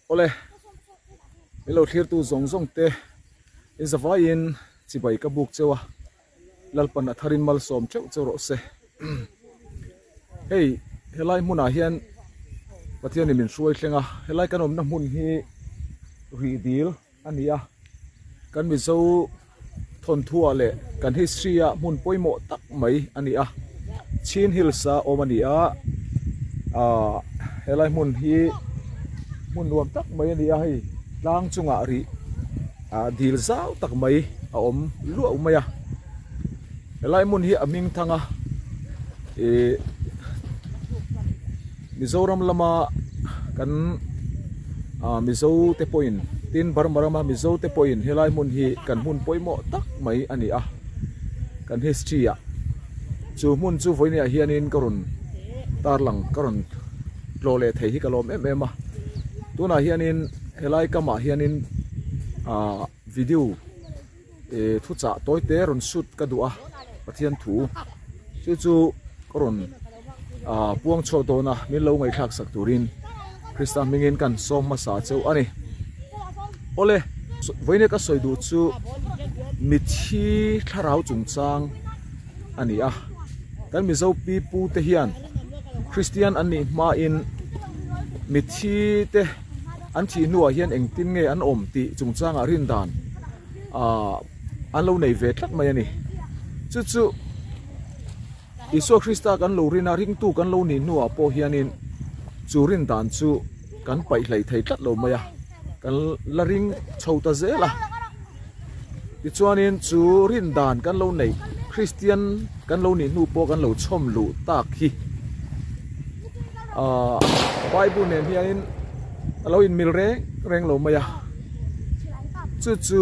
Awle, min lo thlirtu zawng zawng te in zavaiin chibai ka buk cheu a, Lalpan a tharin malsawm theuh cheu rawh se. Hei helai hmunah hian Pathianin min hruai thleng a, helai kan awmna hmun hi rih dil a ni a, kan Mizo thawnthuah leh kan history ah hmun pawimawh tak mai a ni a, Chin Hills a awm a ni a, aaa helai hmun hi hmun nuam tak mai a ni a, hei tlang chungah rih ah dil zau tak mai a awm luau mai a, helai hmun hi a hming thang a ihh Mizoram lama kan ah Mizo te pawhin tin Burma rama Mizo te pawhin helai hmun hi kan hmun pawimawh tak mai a ni a kan history ah chu hmun chu vawinia hianin ka rawn tarlang ka rawn tlawh leh thei hi ka lawm em em a tunah hianin helai kamah hianin ah video eh thuchah tawi te rawn shoot ka duh a Pathian thu chu chu ka rawn ah puang chhuak dawn a min lo ngaihthlak sak turin Krista hmingin kan sawm hmasa cheu a ni awle vawiin ka sawi duh chu mithi thlarau chungchang a ni a kan Mizo pi pu te hian Kristian an nih hmain mithi te an thih hnuah hian engtin nge an awm tih chungchangah rin dan ahh an lo nei ve tlat mai a ni. Chu chu Isua Krista kan lo rin a, ringtu kan lo nih hnuah pawh hianin chu rin dan chu kan paih hlei thei tlat lo mai a, kan la ring chho ta zel a. Tichuanin chu rin dan kan lo neih Kristian kan lo nih hnu pawh kan lo chhawm luh tak hi ahh Bible nen hianin a lo inmil reng reng lo mai a, chu chu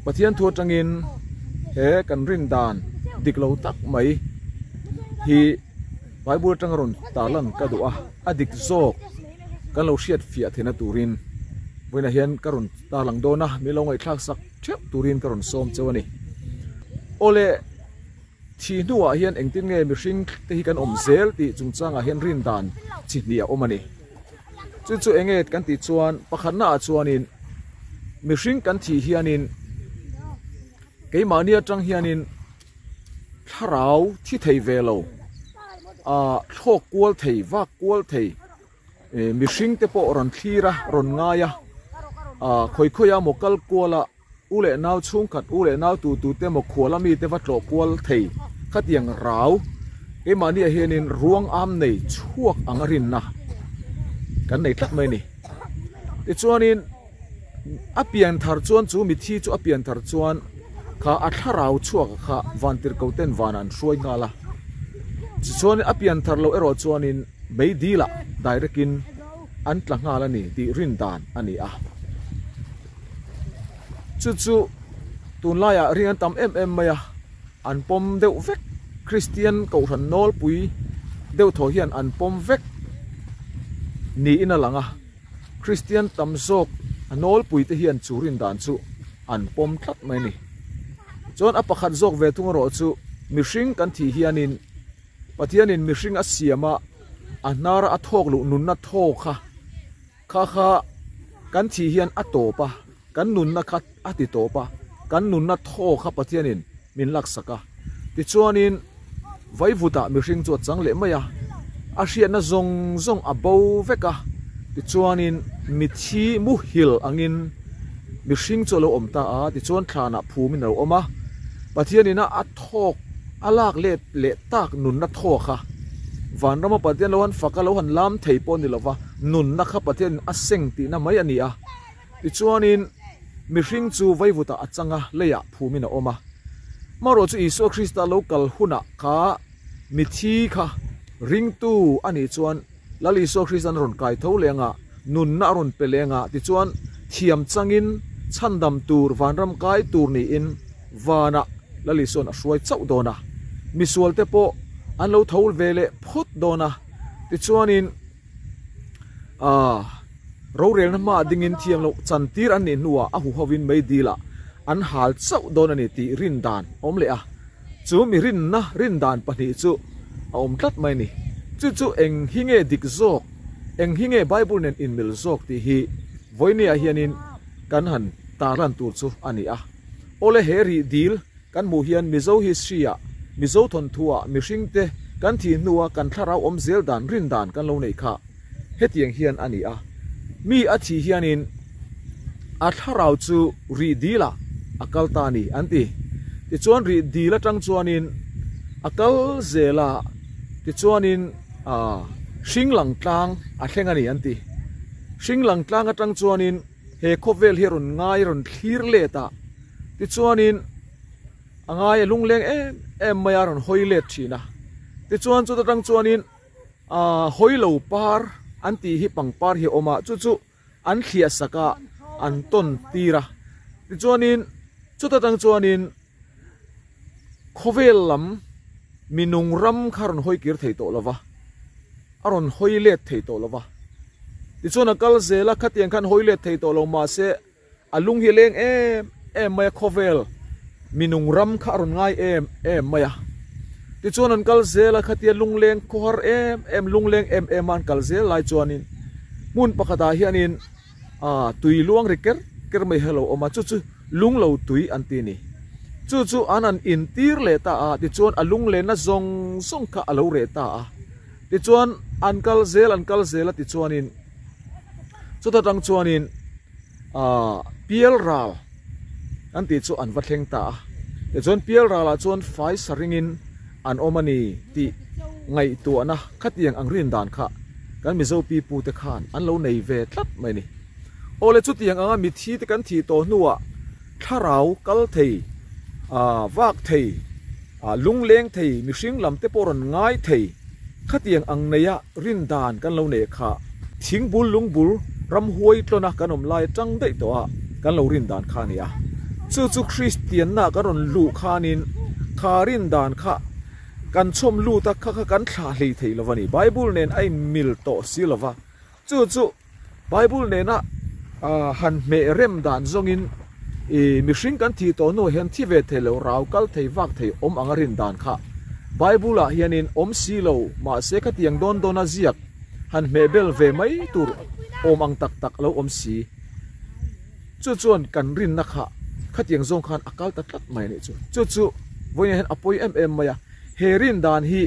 Pathian thu atangin he kan rin dan dik lo tak mai hi Bible atanga rawn tarlan ka duh a, a dik zawk kan lo hriat fiah theihna turin vawiinah hian ka rawn tarlang dawn a, min lo ngaihthlak sak theuh turin ka rawn sawm cheu a ni. Awle. Thih hnuah hian engtin nge mihring te hi kan awm zel tih chungchangah hian rin dan chi hnih a awm a ni. Chu chu enge kan tih chuan pakhatnaah chuanin mihring kan thih hianin keimahni atang hianin thlarau thi thei ve lo ah thlawk kual thei vak kual thei mihring te pawh rawn thlir a rawn ngai a ah khawi khawi a maw kal kual a. U leh nau chhungkhat, u leh nau tu tu te maw khual a mite va tlawh kual thei khatiang rau keimahniah hianin ruang am nei chhuak ang a rinna kan nei tlat mai a ni. Tichuanin a pian thar chuan chu mithi chu a pian thar chuan kha a thlarau chhuak a kha vantirhko ten vanah an hruai nghal a. Tichuan a pian thar loh erawh chuanin meidilah direct in an tla nghal a ni tih rin dan a ni a. Chu chu tunlaiah ring an tam em em mai a, an pawm deuh vek. Kristian kohhran nawlpui deuh thaw hian an pawm vek niin a lang a, Kristian tam zawk a nawlpui te hian chu rin dan chu an pawm tlat mai a ni. Chuan a pakhat zawk ve thung erawh chu mihring kan thih hianin Pathianin mihring a siam a, a hnara a thawk luh nunna thaw kha Kha kha kan thih hian a tawp a, kan nunna kha a ti tawp a, kan nunna thaw kha Pathianin min laksak a. Tichuanin vaivutah mihring chu a chang leh mai a, a hriatna zawng zawng a bo vek a, tichuanin mithi muhil angin mihring chu a lo awm ta a, tichuan thlanah phumin a lo awm a, Pathianin a thawk a lak let leh tak nunna thaw kha vanrama Pathian lo han fak a, lo han lam thei pawh a ni lova, nunna kha Pathianin a seng tihna mai a ni a. Tichuanin mihring chu vaivutah a chang a, leiah phumin a awm a. Marawh chu Isua Krista lo kal hunah kha mithi kha ringtu a nih chuan Lal Isua Krista'n a rawn kai tho leng a, nunna a rawn pe leng a, tichuan thiam changin chhandam tur vanram kai tur niin vanah Lal Isua'n a hruai chauh dawn a. Misualte pawh an lo tho ve leh phawt dawn a, tichuanin aah rorelna hmaah dingin thiam loh chantir an nih hnuah a huhovin meidilah an hal chauh dawn a ni tih rin dan a awm leh a. Chu mi rinna rin dan pahnih chu a awm tlat mai a ni. Chu chu eng hi nge dik zawk? Eng hi nge Bible nen inmil zawk tih hi vawinia hianin kan han tarlan tur chu a ni a. Awle he rih dil kan hmuh hian Mizo history ah, Mizo thawnthu ah mihringte kan thih hnua kan thlarau awm zel dan rin dan kan lo neih kha hetiang hian a ni a. Mi a thih hianin a thlarau chu rih dil ah a kal ta a ni an ti. Tichuan rih dil atang chuanin a kal zel a, tichuanin Aaa, hring lang tlang a thleng a ni an ti. Hring lang tlang atang chuanin he khawvel hi a rawn ngai a rawn thlir let a, tichuanin a ngai a lungleng em em mai a rawn hawi let thin a. Tichuan chuta tang chuanin aaa hawi lo par an tih hi pangpar hi a awm a, chu chu an thliah sak a, an tawn tir a. Tichuanin chuta tang chuanin. Khawvel lam mi nung ram kha rawn hawi kir thei tawh lo va, a rawn hawi let thei tawh lo va. Tichuan a kal zel a, khatiang khan hawi let thei tawh lo mahse a lung hi a leng em em mai a, khawvel mi nung ram kha a rawn ngai em em mai a. Tichuan an kal zel a, khatia lungleng khawhar em em, lungleng em em a an kal zel lai chuanin hmun pakhatah hianin, Aaa tui luang ri ker ker mai hi a lo awm a, chu chu lung lo tui an ti a ni. Chu chu an han intir leh ta a, tichuan a lunglenna zawng zawng kha a lo reh ta a. Tichuan an kal zel an kal zel a tichuanin chuta tang chuanin aaa pial ral an tih chu an va thleng ta a. Tichuan pial ralah chuan fai sa ringin an awm a ni tih ngaihtuahna khatiang ang rin dan kha kan Mizo pi pu te khan an lo nei ve tlat mai a ni. Awle chutiang anga mithi te kan thih tawh hnuah thlarau kal thei, vak thei, lungleng thei, mihring lam te pawh rawn ngai thei khatiang ang neia rin dan kan lo neih kha thingbul lungbul ramhuai tlawna kan awm lai atang daih tawh a kan lo rin dan kha a ni a. Chu chu Kristianna kan rawn luh khanin kha rin dan kha Kan chhawm lut a, kha kha kan thlah hlei thei lo a ni. Bible nen a inmil tawh si lo va, chu chu Bible nena han hmeh rem dan zawngin i mihring kan thih tawh hnuah hian thi ve thei lo, rau kal thei vak thei awm anga rin dan kha Bible ah hianin awm si lo, mahse khatiang dawn dawna ziak han hmeh bel ve mai tur awm ang tak tak a lo awm si. Chu chuan kan rinna kha khatiang zawng khan a kal ta tlat mai a nih chu. Chu chu vawiinah hian a pawi em em mai a, he rin dan hi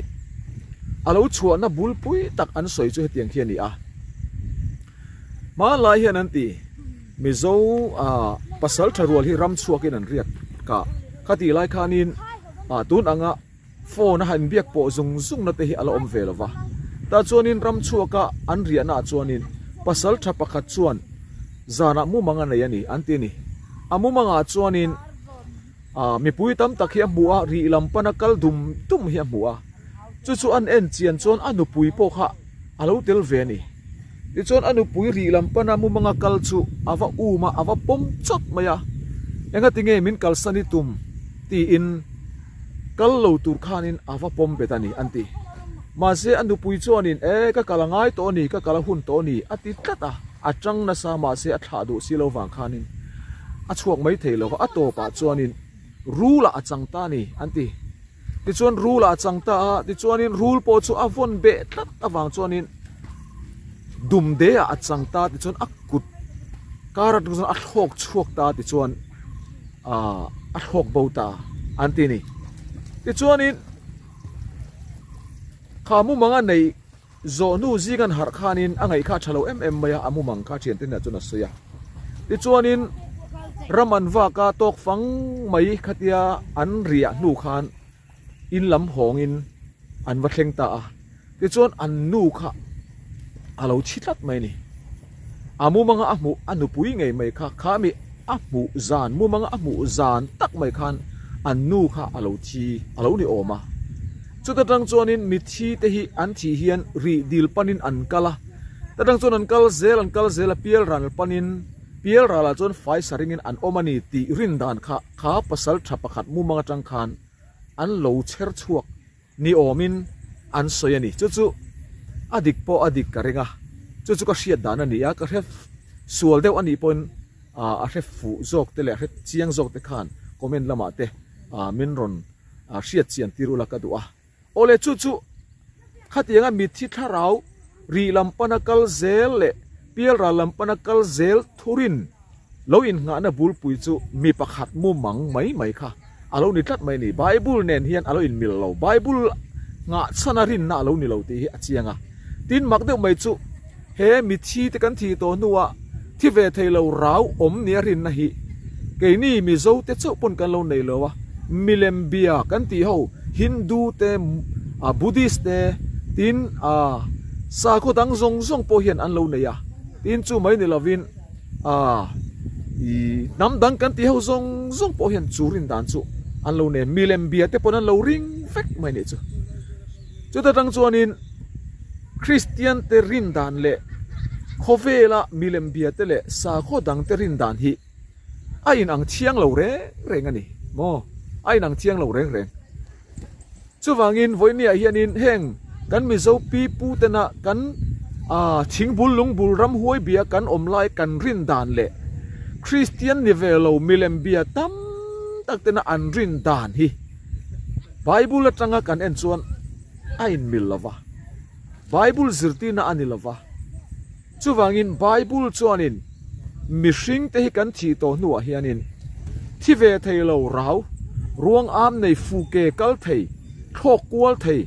a lo chhuahna bulpui tak an sawi chu hetiang khi a ni a. Hmanlai hian an ti, Mizo pasal tha rual hi ram chhuakin an riak kah khatih lai khanin tun anga Phone a han biak pawh zung zung na te hi a la awm ve lo va. Tah chuanin ram chhuaka an riahna ah chuanin pasal tha pakhat chuan zanah mumang a nei a ni an ti a ni. A mumangah chuanin ah mipui tam tak hi a hmu a, rih lam pana kal dum dum hi a hmu a. Chu chu an en chian chuan a nupui pawh kha a lo tel ve a ni. Tichuan a nupui rih lam pana mumanga kal chu a va um a, a va pawm chawt mai a. Engati nge min kalsan i tum? tiin kal lo tur khanin a va pawm bet a ni an ti. Mahse a nupui chuanin e ka kal a ngai tawh a ni, ka kal a hun tawh a ni a ti tlat a, a tang nasa mahse a thlah duh si lo vang khanin a chhuak mai thei lo va, a tawpah chuanin rul ah a chang ta a ni an ti. Tichuan rul ah a chang ta a, tichuanin rul pawh chu a vawn beh tlat avang chuanin dumde ah a chang ta tichuan a kut kar atang chuan a thlawk chhuak ta tichuan Aaa a thlawk bo ta an ti a ni. Tichuanin kha mumang a neih zawh hnu zing an harh khanin a ngaih kha a tha lo em em mai a, a mumang kha thiante hnenah chuan a sawi a. Tichuanin ram an vak a tawk fang mai khatia an riah hnu khan in lam hawngin an va thleng ta a, tichuan an nu kha a lo chhi tlat mai a ni. A mumanga a hmuh a nupui ngei mai kha kha mi a hmuh zan mumanga a hmuh zan tak mai khan an nu kha a lo thi a lo ni awm a. Chuta tang chuanin mithi te hi an thih hian rih dil panin an kal a, ta tang chuan an kal zel an kal zel a pial ral panin pial ralah chuan fai sa ringin an awm a ni tih rin dan kha Kha pasal tha pakhat mumang atang khan an lo chher chhuak ni awmin an sawi a ni. Chu chu a dik pawh a dik ka ring a, chu chu ka hriat dan a ni a, ka hre sual deuh a nih pawhin a hre fuh zawk te leh a hre chiang zawk te khan comment lamah te min rawn hriat chian tir ula ka duh a. Awle chu chu khatianga mitthi thlarau Rih lam pana kal zel leh Pialral lam pana kal zel thurin lo innghahna bulpui chu mi pakhat mumang mai mai kha a lo ni tlat mai a ni. Bible nen hian a lo inmil lo. Bible nghah chhana rinna a lo ni lo tih hi a chiang a. Tin, mak deuh mai chu he mithi te kan thih tawh hnuah thi ve thei lo rau awm nia rinna hi keini Mizo te chauh pawn kan lo nei lo a. Milem bia kan tih ho Hindu te, Buddhist te, tin sakhaw dang zawng zawng pawh hian an lo nei a. Tin, chu mai ni lovin A, i hnam dang kan tih ho zawng zawng pawh hian chu rin dan chu an lo nei, milem bia te pawn an lo ring vek mai nih chu. Chuta tang chuanin Kristian te rin dan leh khawvela milem bia te leh sakhaw dang te rin dan hi a inang thiang lo reng reng a ni maw? A inang thiang lo reng reng. Chuvangin vawinia hianin heng kan Mizo pi pu tena kan thingbul lungbul ramhuai bia kan awm lai kan rin dan leh Kristian ni ve lo milem bia tam tak tena an rin dan hi Bible atanga kan en chuan a inmil lo va, Bible zirtirna a ni lo va. Chuvangin Bible chuanin mihring te hi kan thih tawh hnuah hianin thi ve thei lo rau, ruang am nei fu ke kal thei, thlawk kual thei,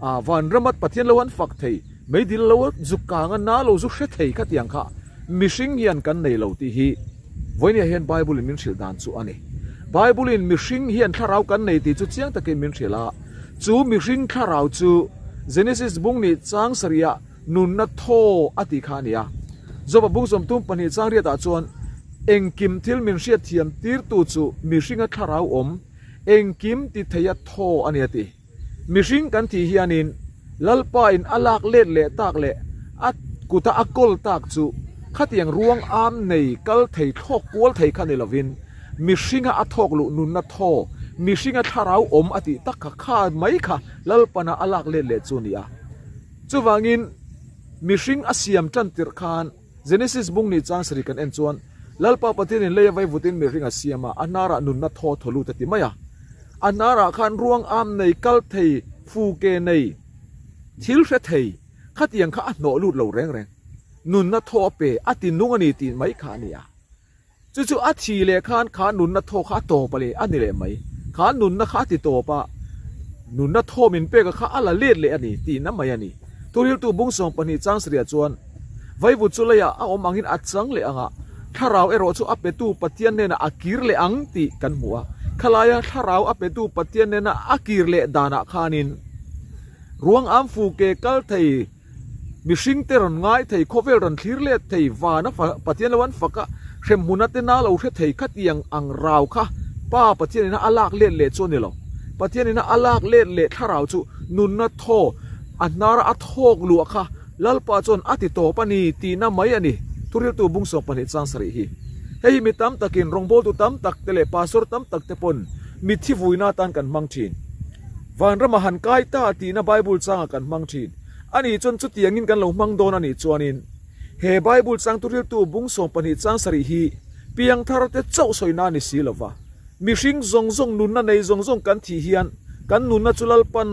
ah vanramat Pathian lo an fak thei, meidil lo zuk kanga na lo zu hre thei khatiang kha mihring hian kan nei lo tih hi vawinia hian Bible in min hrilh dan chu a ni. Bible in mihring hian thlarau kan nei tih chu chiang takin min hrilh a, chu mihring thlarau chu Genesis bung nih chang sarihah Nunna thaw a tih kha a ni a. Joba bung sawmtum pahnih chang riatah chuan, Engkim thil min hriatthiam tirtu chu mihringa thlarau awm, engkim ti theia thaw a ni a ti. Mihring kan tih hianin Lalpain a lak let leh tak leh a kuta a kawl tak chu khatiang ruang am nei kal thei thlawk kual thei kha ni lovin mihringa a thawk luh nunna thaw, mihringa thlarau awm a tih tak kha kha mai kha Lalpana a lak let leh chu a ni a. Chuvangin, mihring a siam tan tirh khan Genesis bung ni chang sarih kan en chuan, Lalpa Pathianin lei a vai vutin mihring a siam a, a hnarah nunna thaw thaw lut a ti mai a. A hnarah khan ruang am nei, kal thei, fu ke nei, thil hre thei, khatiang kha a hnawh lut lo reng reng. Nunna thaw a pe, a ti nung a ni tih mai kha a ni a. Chu chu a thi leh khan kha nunna thaw kha a tawp a le, a ni leh mai. Kha nunna kha a ti tawp a, nunna thaw min pek a kha a la let leh a ni tihna mai a ni. Thuriltu bung 12 chang sarihah chuan, Vaivut chu leiah a awm angin a chang leh ang a, thlarau erawh chu a petu Pathian hnenah a kir leh ang tih kan hmu a. Khalaia thlarau a petu Pathian hnena a kir leh danah khanin ruang am fu ke kal thei, Mihring te rawn ngai thei, khawvel rawn thlir let thei, vana Pathian lo an fak a, hremhmun a te na lo hre thei khatiang ang rau kha Pa Pathian ina a lak let leh chu a ni lo. Pathian ina a lak let leh thlarau chu nunna thaw a hnara a thawk luah kha Lalpa chuan a ti tawp a ni tihna mai a ni, Thuriltu bung 12 chang sarih hi. Hei hi mi tam takin rawngbawltu tam tak te leh pastor tam tak te pawn mitthi vuina atan kan hmang thin. Vanrama han kai ta tihna Bible changa kan hmang thin. A nih chuan chutiangin kan lo hmang dawn a nih chuanin he Bible changtu riltu bung 12 chang sarih hi piangthar te chauh sawina a ni si lova. Mihring zawng zawng nunna nei zawng zawng kan thih hian kan nunna chu Lalpan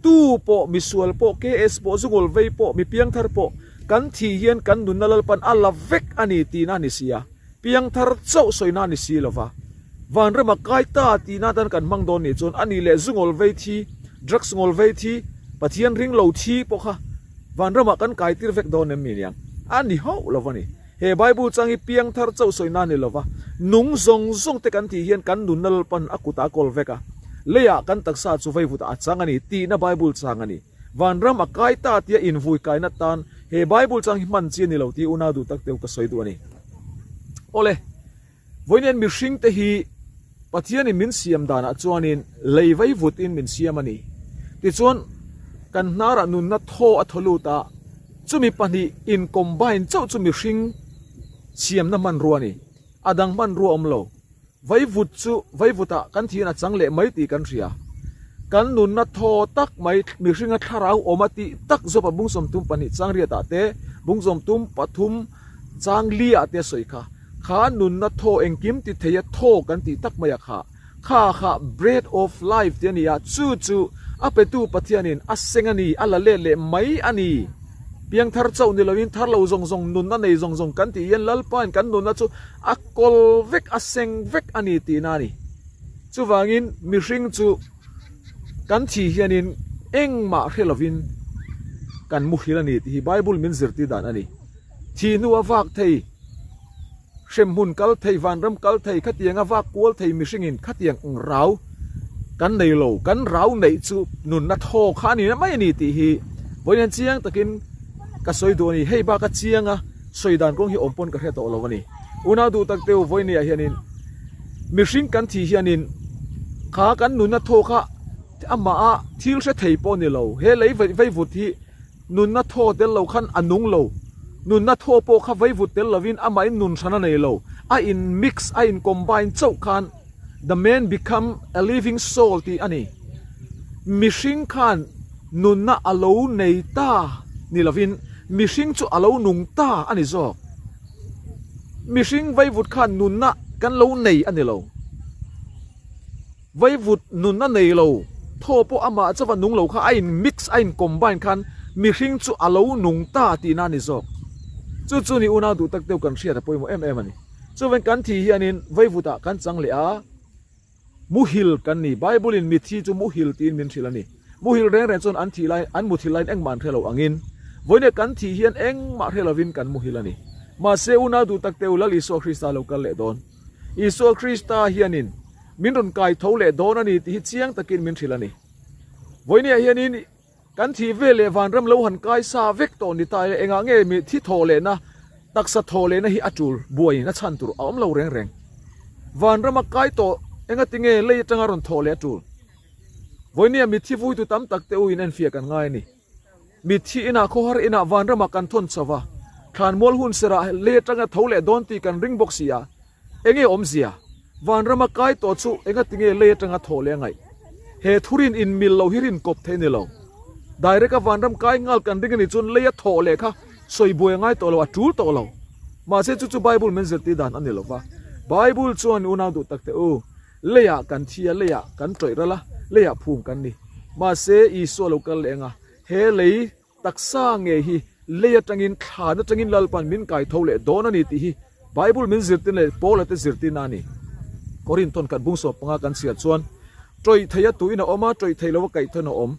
tu pawh, misual pawh, KS pawh, zungul vei pawh, mi piangthar pawh kan thih hian kan nunna Lalpan a la vek a ni tihna a ni si a. Piangthar chauh sawina a ni si lova. Vanrama kai ta tihna atan kan hmang dawn nih chuan a nih leh zu ngawl vei thi, drugs ngawl vei thi, Pathian ring lo thi pawh kha vanramah kan kai tir vek dawn em mi niang? A ni hauh lo a ni. He Bible chang hi piangthar chauh sawina a ni lova, nung zawng zawng te kan tih hian kan nunna Lalpan a kutah a kawl vek a, leiah kan taksa chu vaivutah a chang a ni tihna Bible chang a ni. Vanram a kai ta tia invui kaina tan he Bible chang hi hman chi a ni lo tih unau duh tak teu ka sawi duh a ni. Awle. Vawiin mihring te hi Pathianin min siam danah chuanin lei vai vutin min siam a ni. Tichuan, kan hnarah nunna thaw a thaw lut a, chumi pahnih in combine chauh chu mihring siamna hmanrua a ni. A dang hmanrua awm lo. Vaivut chu vaivutah kan thian a chang leh mai tih kan hria. Kan nunna thaw tak mai mihringa thlarau awm a tih tak zawpa bung 32 chang riatah te, bung 33 chang liah te a sawi kha. Kha nunna thaw engkim ti thei a thaw kan tih tak mai a kha. Kha kha bread of life tih a ni a, chu chu a petu Pathianin a seng a ni, a la let leh mai a ni. Piangthar chauh ni loin thar lo zawng zawng nunna nei zawng zawng kan tih hian Lalpain kan nunna chu a kawl vek, a seng vek a ni tihna a ni. Chuvangin mihring chu kan thi hianin engmah hre lovin kan muhil a ni tih hi Bible min zirtir dan a ni. Thih hnu a vak thei, hremhmun kal thei, vanram kal thei, khatiang a vak kual thei mihringin khatiang ang rau kan nei lo, kan rau neih chu nunna thaw kha a ni mai a ni tih hi vawiin chiang takin ka sawi duh a ni. Hei bak a chiang a sawi dan kawng hi awm pawn ka hre tawh lo a ni. Unau duh tak teu vawinia hianin mihring kan thih hianin kha kan nunna thaw kha amah a thil hre thei pawh a ni lo. He lei vaivut hi Nunna thaw tel lo khan a nung lo. Nunna thaw pawh kha vaivut tel lovin amahin nun hran a nei lo. A in mix, a in combine chauh khan the man become a living soul tih a ni. Mihring khan nunna a lo nei ta ni lovin mihring chu a lo nung ta a ni zawk. Mihring vaivut khan nunna kan lo nei a ni lo. Vaivut nun a nei lo, thaw pawh amah chauh a nung lo kha a in mix, a in combine khan mihring chu a lo nung ta tihna a ni zawk. Chu chu ni unau duh tak deuh kan hriat a pawimawh em em a ni. Chuvain kan thi hianin vaivutah kan chang leh a, muhil kan ni. Bible in mithi chu muhil tiin min hrilh a ni. Muhil reng reng chuan an thih lai, an muthil laiin engmah an hre lo angin vawiin kan thih hian engmah hre lovin kan muhil a ni. Mahse unau duh tak teu Lal Isua Krista lo kal leh dawn. Isua Krista hianin min rawn kai tho leh dawn a ni tih hi chiang takin min hrilh a ni. Vawinia hianin kan thih vel leh vanram lo han kai sa vek tawh ni ta ila engah nge mi thi thaw lehna, taksa thaw lehna hi a tul buaiin a chhan tur a awm lo reng reng. Vanrama kai tawh engati nge lei atanga rawn thaw leh a tul? Vawinia mitthi vuitu tam tak te u in enfiah kan ngai a ni. Mitthi inah khawhar inah vanramah kan thawn chho va, thlanmual hun serah lei atanga tho leh dawn tih kan ring bawk si a, enge awmzia? Vanrama kai tawh chu engatinge lei atanga thaw leh a ngaih? He thurin inmil lo hi rin kawp thei a ni lo. Direct a vanram kai nghal kan ring a nih chuan lei a thawh leh kha sawi buai a ngai tawh lo, a tul tawh lo. Mahse chu chu Bible min zirtir dan a ni lo va. Bible chuan unau duh tak teh u, Leiah kan thi a, leiah kan tawih ral a, leiah phum kan ni. Mahse, Isua lo kal leh ang a, he lei taksa ngei hi lei atangin, thlan atangin Lalpan min kai tho leh dawn a ni tih hi Bible min zirtir leh Paula te zirtirna a ni. Korinthon khat bung 15 kan chhiar chuan, Tawih thei a tuin a awm a, tawih thei lo a kaih thawn a awm.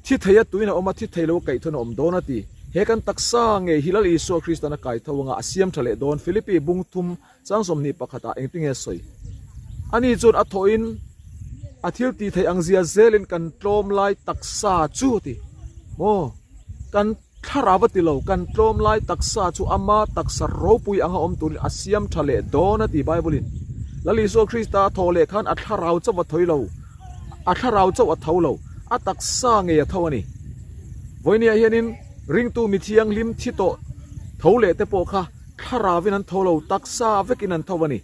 Thi thei a tuin a awm a, thi thei lo a kaih thawn a awm dawn a ti. He kan taksa ngei hi Lal Isua Kristan a kai tho anga a siam tha leh dawn. Philippi bung thum chang 21 ah engtinge a sawi? Ani chuan a thawhin a thil tih theih ang zia zelin kan tlawm lai taksa chu a ti. Maw? Kan thlarau a ti lo, kan tlawm lai taksa chu ama taksa ropui anga awm turin a siam tha leh dawn a ti Bible in. Lal Isua Krista a thawh leh khan a thlarau chauh a thawi lo. A thlarau chauh a tho lo, a taksa ngei a tho a ni. Vawinia hianin ringtu mi thianghlim thi tawh tho leh te pawh kha thlarauvin an tho lo, taksa vekin an tho a ni.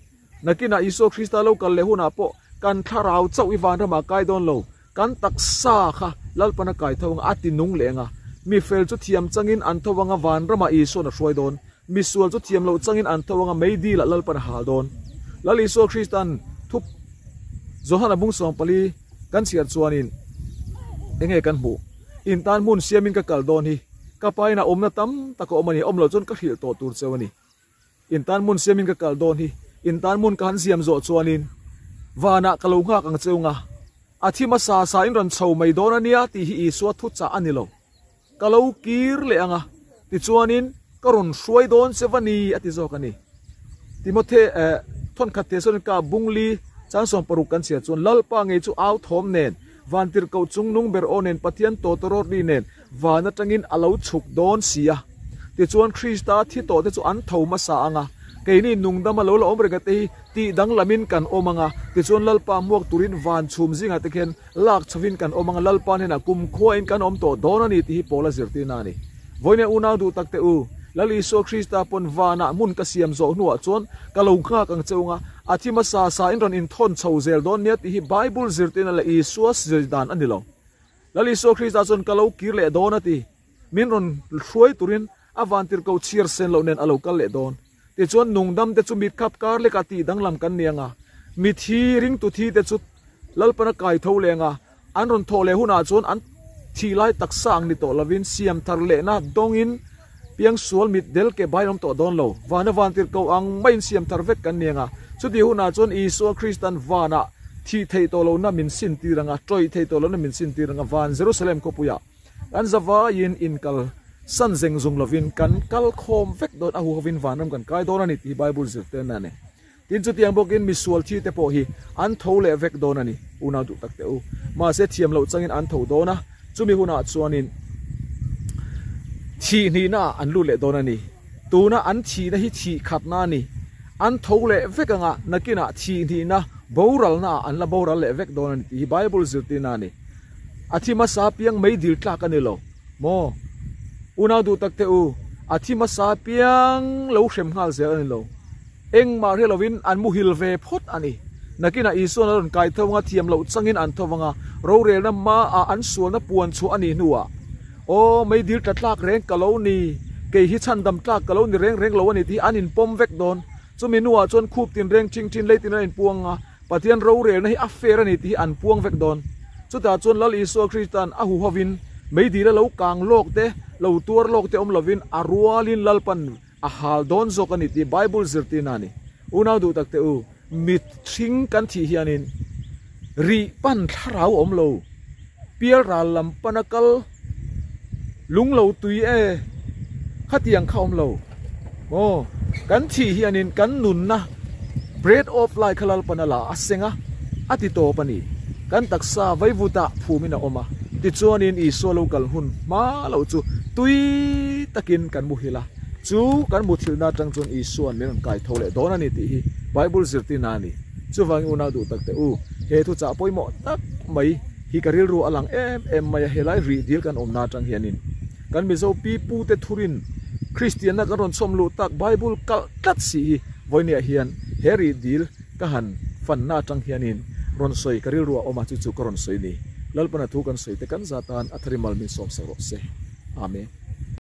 Nakinah Isua Krista lo kal leh hunah pawh kan thlarau chauh i vanramah kai dawn lo, kan taksa kha Lalpan a kai tho anga a ti nung leh anga. Mi fel chu thiam changin an tho anga vanramah Isua'n a hruai dawn. Mi sual chu thiam loh changin an tho anga mei dilah Lalpan a hal dawn. Lal Isua Krista'n thu Johana bung 14 kan chhiar chuanin enge kan hmuh? In tan hmun siamin ka kal dawn hi. Ka pa inah awmna tam tak a awm a ni, awm loh chuan ka hrilh tawh tur cheu a ni. In tan hmun siamin ka kal dawn hi. In tan hmun ka han siam zawh chuanin vanah ka lo nghak ang cheu nga. A thi hmasa sa in rawn chho mai dawn a nia tih hi Isua thuchah a ni lo. Ka lo kir leh ang a, tichuanin ka rawn hruai dawn che va ni, a ti zawk a ni. Timothe, eh, thawnkhat Thesalonika bungli chang 60 kan chhiar chuan Lalpa ngei chu au thawm nen, vantirhkoh chungnung ber aw nen, Pathian tawtawrawt ri nen, van atangin a lo chhuk dawn si a. Tichuan Krista thi tawhte chu an tho hmasa ang a, keini nungdama lo la awm reng ate hi tih danglamin kan awm ang a, tichuan Lalpa hmuak turin van chhum zingah te khian Lak chhovin kan awm ang a, Lalpa hnenah kumkhuain kan awm tawh dawn a ni tih hi Paula zirtirna a ni. Vawiin unau duh tak teh u, Lal Isua Krista pawn vanah hmun ka siam zawh hnuah chuan ka lo nghak ang che unga, a thi hmasa sa in rawn inthawn chho zel dawn nia tih hi Bible zirtirna leh Isua zir dan a ni lo. Lal Isua Krista chuan ka lo kir leh dawn a ti. Min rawn hruai turin a vantirhkoh chhiar sen loh nen a lo kal leh dawn. Tichuan nungdam te chu mit khap kar lekah tih danglam kan ni ang a, mithi ringtu thi te chu Lalpana kai tho leng a, an rawn thawh leh hunah chuan an Thih lai taksa ang ni tawh lovin siam thar lehna dawngin piangsual mit del ke bai awm tawh dawn lo. Vana vantirhko ang maiin siam thar vek kan ni ang a. Chutih hunah chuan Isua Kristan vanah thih theih tawh lohna min sintir ang a, tawih theih tawh lohna min sintir ang a, van Jerusalem khawpuiah kan zavaiin inkal san zeng zung lovin kan kal khawm vek dawn a, huhovin vanram kan kai dawn a ni tih hi Bible zirtirna a ni. Tin, chutiang bawkin misual thi te pawh hi an tho leh vek dawn a ni, unau duh tak teh u. Mahse, thiam loh changin an tho dawn a, chumi hunah chuanin thih hnihnaah an lut leh dawn a ni. Tuna an thihna hi thih khatna a ni. An tho leh vek anga nakinah thih hnihna boralnaah an la boral leh vek dawn a ni tih hi Bible zirtirna a ni. A thi hmasa piang mei dil tlak a ni lo maw? Unau duh tak teh u, a thi hmasa piang lo hrem nghal zel a ni lo. Engmah hre lovin an muhil ve phawt a ni. Nakinah Isua'n a rawn kai tho anga thiam loh changin an tho vang a, rorelna hmaah an sualna puan chhuah a nih hnuah, Aw, meidil tla tlak reng ka lo ni, kei hi chhandam tlak ka lo ni reng reng lo a ni tih an inpawm vek dawn. Chumi hnuah chuan khup tin reng ṭhing ṭhin lei tin an inpuang anga, Pathian rorelna hi a fair a ni tih hi an puang vek dawn. Chutah chuan Lal Isua Krista'n a huhovin meidil a lo kang lawk te, lo tuar lawk te awm lovin a rualin Lalpan A hal dawn zawk a ni tih Bible zirtirna a ni. Unau duh tak teh u, mithring kan thih hianin rih pan thlarau awm lo, pial ral lam pana kal lung lo tui e, khatiang kha awm lo. Maw, kan thih hianin kan nunna breath of life kha Lalpan a la a seng a, a ti tawp a ni. Kan taksa vaivutah phumin a awm a, tichuanin Isua lo kal hun hma loh chu tui takin kan muhil a. Chu kan muthilhna atang chuan Isua'n min rawn kai tho leh dawn a ni tih hi Bible zirtirna a ni. Chuvangin unau duh tak teh u, he thuchah pawimawh tak mai hi ka rilru a lang em em mai a, helai rih dil kan awmna atang hianin kan Mizo pi pute thurin Kristianna kan rawn chhawm luh tak Bible kalh tlat si hi vawinia hian he rih dil ka han fanna atang hianin rawn sawi ka rilru a awm a, chu chu ka rawn sawi ni. Lalpana thu kan sawi te kan zatan a tharimal min sawmsak rawh se. Amen.